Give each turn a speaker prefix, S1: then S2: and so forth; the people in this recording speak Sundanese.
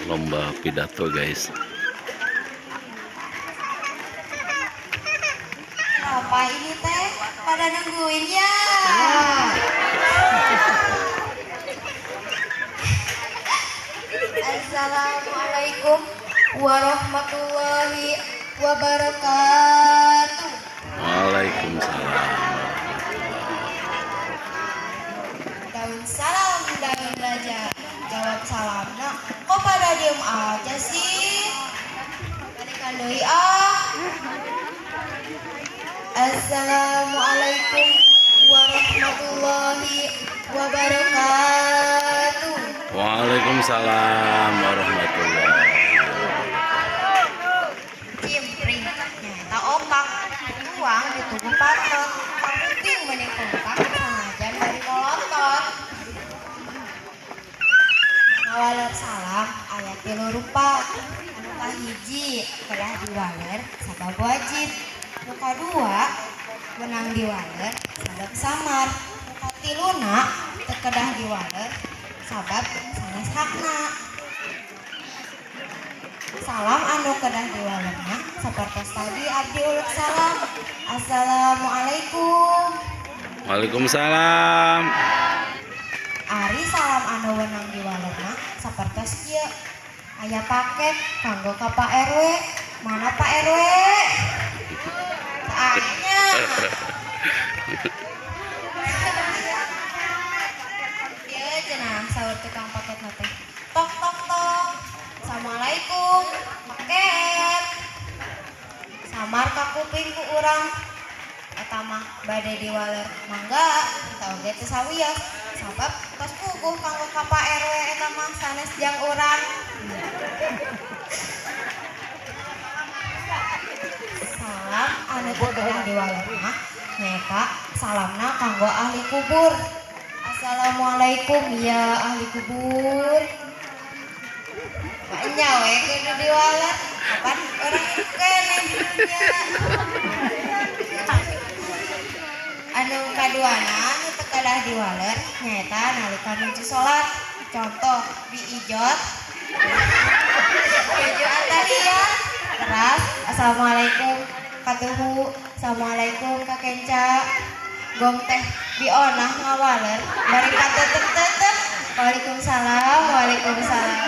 S1: Lomba pidato, guys.
S2: Apa ini teh? Pada nungguin ya? Assalamualaikum warahmatullahi wabarakatuh.
S1: Waalaikumsalam.
S2: Daun salam, daun raja. Jawab salamna, kok pada diem aja sih? Balikan deui ah. Assalamualaikum warahmatullahi wabarakatuh.
S1: Waalaikumsalam warahmatullahi.
S2: Cimpring nyaeta opak tuang di tubuh patot, kapuping meni kompak sanajan bari molotot. Ngawaler salam aya tilu rupa. Anu kahiji, kedah diwaler sabab wajib. Nu kadua, wenang diwaler sabab samar. Nu katiluna, teu kedah diwaler sabab sanes hakna. Salam anu kedah diwalerna sapertos tadi abdi uluk salam, "Assalamualaikum."
S1: Waalaikumsalam.
S2: Ari salam anu wenang diwalerna sapertos kieu: "Aya paket kanggo ka Pak RW. Mana Pak RW?" Saanya. Ieu cenah saur tukang paket teh. "Tok tok tok. Assalamualaikum. Paket." Samar ka kuping ku urang. Eta mah bade diwaler mangga, kita oge teu sawios sabab tos puguh kanggo ka Pak RW, eta mah sanes jang urang. Salam anu teu kedah diwaler mah nyaeta salamna kanggo ahli kubur. "Assalamualaikum ya ahli kubur." Maknya we kudu diwaler, kapan urang hidup keneh di dunia. Anu kaduana anu teu kedah diwaler nyaeta nalika nuju salat. Contoh diijot nuju atahiyat teras, "Assalamualaikum katuhu, assalamualaikum ka kenca." Gong teh dionah ngawaler bari katetep-tetep. Waalaikumsalam, waalaikumsalam.